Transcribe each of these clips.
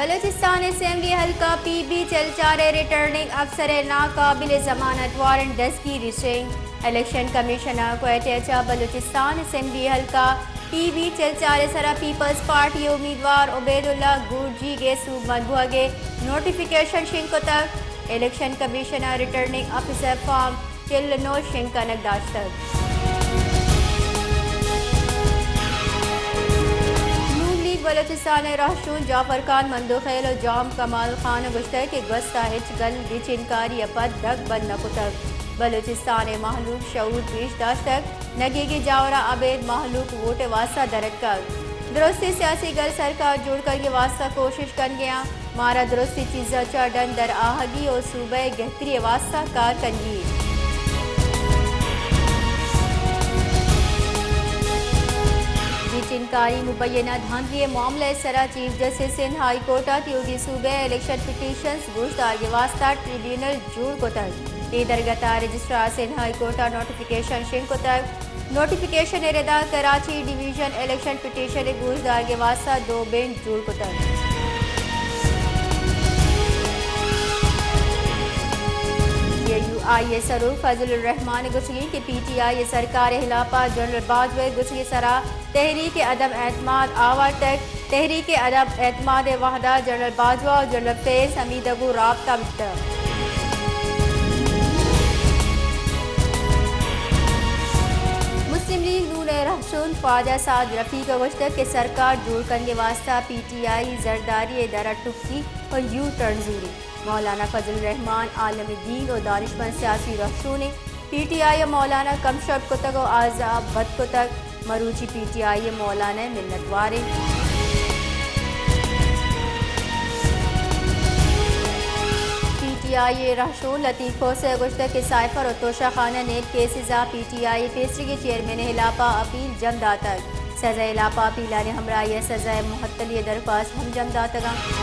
بلوچستان اسمبلی حلقہ پی بی چل چار ءِ ریٹرننگ افسر ءِ ناقابل ضمانت وارنٹ دستگیری شنگ۔ الیکشن کمیشن ءَ کوئٹہ ءَ چہ بلوچستان اسمبلی حلقہ پی بی چل چار ءِ سرا پیپلز پارٹی ءِ امیدوار عبید اللہ گورجیگ ءِ سوبمند بوھگ ءِ نوٹیفکیشن شنگ کتگ۔ الیکشن کمیشن ءَ ریٹرننگ آفیسر فارم چل ءُ نو شنگ کنگ داشتگ۔ نون لیگ بلوچستان ءِ رہشون جعفر خان مندوخیل ءُ جام کمال خان ءَ گوشتگ کہ گوست ءَ ہچ گل گچینکاری ءَ پد دگ بند نہ کتگ۔ بلوچستان ءِ مہلوک شعور پیش داشتگ، نگیگی جاور ءَ ابید مہلوک ووٹ ءِ واستہ در اتکگ۔ درستیں سیاسی گل سرکار جوڑ کنگ ءِ واستہ کوشش کنگ ءَ آں۔ مارا درستیں چیزاں چہ ڈن در آہگی ءُ صوبہ ءِ گہتری ءِ واستہ کار کنگی۔ گچینکاری مبینہ دھاندلی ءِ معاملہ ءِ سرا chief justice Sindh high court ءَ تیوگی صوبہ ءِ الیکشن پٹیشنز گوشدارگ ءِ واستہ ٹریبیونل جوڑ کتگ۔ اے درگت ءَ رجسٹرار سندھ ہائی کورٹ ءَ نوٹیفکیشن شنگ کتگ۔ نوٹیفکیشن ءِ ردا کراچی ڈویژن الیکشن پٹیشن ءِ گوشدارگ ءِ واستہ دو بینچ جوڑ کتگ۔ پی ٹی آئی ءِ سروک فضل الرحمان ءِ گوشگ انت کہ پی ٹی آئی ءِ سرکار ءِ ہلاپ ءَ جنرل باجوہ ءِ گوشگ ءِ سرا تحریک عدم اعتماد آورتگ۔ تحریک عدم اعتماد ءِ وہدا جنرل باجوہ ءُ جنرل فیض حمید ءَ گوں رابطہ بیتگ۔ مسلم لیگ نون ءِ رہشون خواجہ سعد رفیق ءَ گوشتگ کہ سرکار جوڑ کنگ ءِ واستہ پی ٹی آئی زرداری ءِ در ءَ ٹکی ءُ یو ٹرن زوری۔ مولانا فضل الرحمان عالم دین ءُ دانشمند سیاسی رہشونے۔ پی ٹی آئی ءَ مولانا ءَ کمشرپ کتگ ءُ آزاں بد کتگ۔ مروچی پی ٹی آئی ءِ مولانا ءِ منت وار انت۔ پی ٹی آئی ءِ رہشون لطیف کھوسہ ءَ گوشتگ کہ سائفر ءُ توشہ خانہ نیب کیسز ءَ پی ٹی آئی ءِ پیسریگیں چیئرمین ءِ ہلاپ ءَ اپیل جم داتگ۔ سزا ءِ ہلاپ ءَ اپیلانی ہمراہی ءَ سزا ءِ معطلی ءِ درخواست ہم جم داتگ انت۔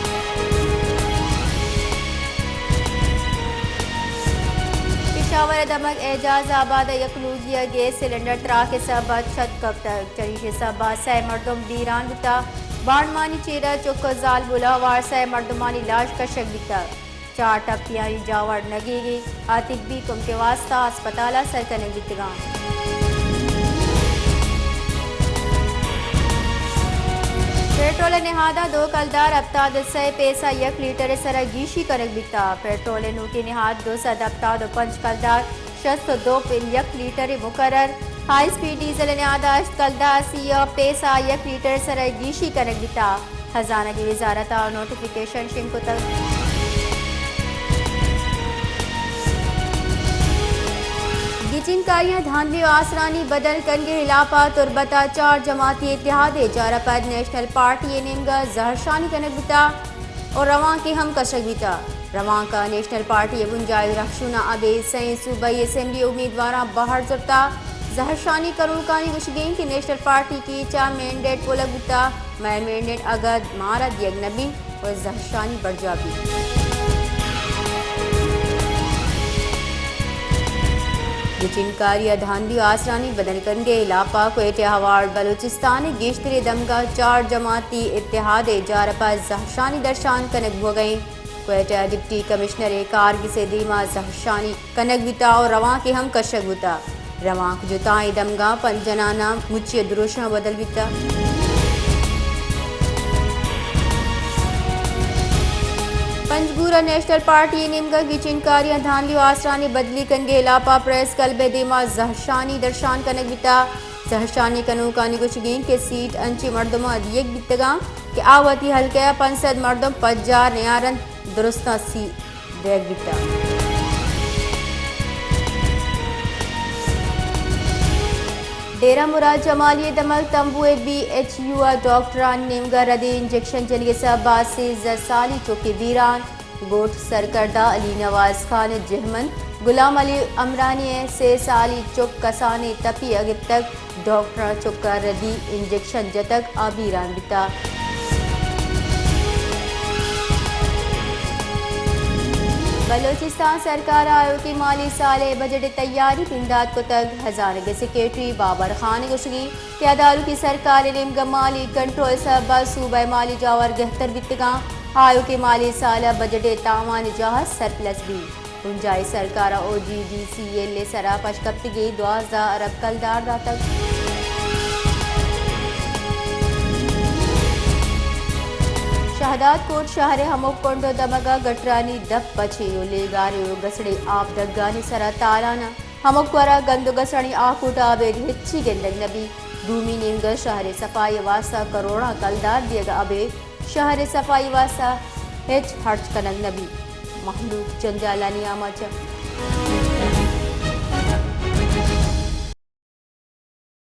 پشاور ءِ دمگ اعجاز آباد ءَ یک لوگی ءَ گیس سلنڈر تراک ءِ سبب ءَ چت کپتگ۔ چریشی ءِ سبب ءَ سئے مردم بیران بوتگ۔ بانڈمانی چیرا چک ءُ زالبول ءَ ہوار سئے مردمانی لاش کشگ بیتگ۔ چار ٹپیانی جاور نگیگی ءُ طبی کمک ءِ واستہ ہسپتال ءَ سر کنگ بیتگ انت۔ پٹرول ءِ نہاد ءَ دو کلدار ہپتاد ءُ سئے پیسہ یک لیٹر ءِ سرا گیشی کنگ بیتگ۔ پٹرول ءِ نوکیں نہاد دو سد ہپتاد ءُ پنچ کلدار شست ءُ دو پہ یک لیٹر ءَ مقرر۔ ہائی اسپیڈ ڈیزل ءِ نہاد ءَ ہشت کلدار سی ءُ پیسہ یک لیٹر ءِ سرا گیشی کنگ بیتگ۔ خزانگی وزارت ءَ نوٹیفکیشن شنگ کتگ۔ گچینکاریاں دھاندلی ءُ آسرانی بدل کنگ ءِ ہلاپ ءَ تربت ءَ چار جماعتی اتحاد ءِ اجارہ پد نیشنل پارٹی ءِ نیمگ ءَ زہرشانی کنگ بیتگ ءُ روانکے ہم کشگ بیتگ۔ روانک ءَ نیشنل پارٹی ءِ بنجاہی رہشوناں ابید سئیں صوبائی اسمبلی امیدواراں بہر زرتگ۔ زہرشانی کنوکانی گوشگ انت کہ نیشنل پارٹی کیچ ءَ مینڈیٹ پلگ بوتگ، مئے مینڈیٹ اگد مارا دیگ نہ بیت ءُ زہرشانی برجاہ بیت۔ گچینکاری ءُ دھاندلی ءُ آسرانی بدل کنگ ءِ ہلاپ ءَ کوئٹہ ءَ ہوار بلوچستان ءِ گیشتریں دمگ ءَ چار جماعتی اتحاد ءِ اجارہ پد زہرشانی درشان کنگ بوگ ءَ انت۔ کوئٹہ ءَ ڈپٹی کمشنر ءِ کارگس ءِ دیما زہرشانی کنگ بیتگ ءُ روانکے ہم کشگ بوتگ۔ روانک جتائیں دمگاں پنچ جناناں مچی ءُ دروشم ءَ بدل بیتگ۔ پنجگور ءَ نیشنل پارٹی ءِ نیمگ ءَ گچینکاریاں دھاندلی ءُ آسرانی بدلی کنگ ءِ ہلاپ ءَ پریس کلب ءِ دیما زہرشانی درشان کنگ بیتگ۔ زہرشانی کنوکانی گوشگ انت کہ سیٹ انچیں مردماں دیگ بیتگاں کہ آ وتی حلقہ ءَ پنچ سد مردم پجار نیارنت، درستاں سیٹ دیگ بیتگ۔ ڈیرہ مراد جمالی ءِ دمگ تمبو ءِ بی ایچ یو ءَ ڈاکٹرانی نیمگ ءَ ردی انجکشن جنگ ءِ سبب ءَ سیزدہ سالی چکے بیران۔ گوٹھ سرکردہ علی نواز خان ءِ جہمند غلام علی عمرانی ءِ سے سالی چک کسانیں تپی ءَ گپتگ۔ ڈاکٹراں چک ءَ ردی انجکشن جتگ، آ بیران بیتگ۔ بلوچستان سرکار ءَ آیوکیں مالی سال ءِ بجٹ ءِ تیاری بندات کتگ۔ ہزانگ ءِ سیکرٹری بابر خان ءِ گوشگ انت کہ ادارکی سرکار ءِ نیمگ ءَ مالی کنٹرول ءِ سبب ءَ صوبہ ءِ مالی جاور گہتر بیتگاں۔ آیوکیں مالی سال ء بجٹ ء تاوان جاہ سرپلس بیت، بنجاہی سرکار ء او جی ڈی سی ایل ء سرا پشکپتگیں دوازدہ ارب کلدار داتگ۔ شہداد کوٹ شہر ء ہمک کنڈ ء دمگ ء گٹرانی دپ پچیں ء لیگارے ء گسڑیں آپ دگانی سرا تالان ء۔ ہمک وڑ ء گند ء گسڑیں آکوٹ ء ابید ہچی گندگ نہ بیت۔ دومی نیمگ ء شہر ء صفائی ء واستہ کروڑاں کلدار دیگ ء ابید شہر ء صفائی ء واستہ ہچ ہرچ کنگ نہ بیت۔ مہلوک جنجالانی آماچ ء۔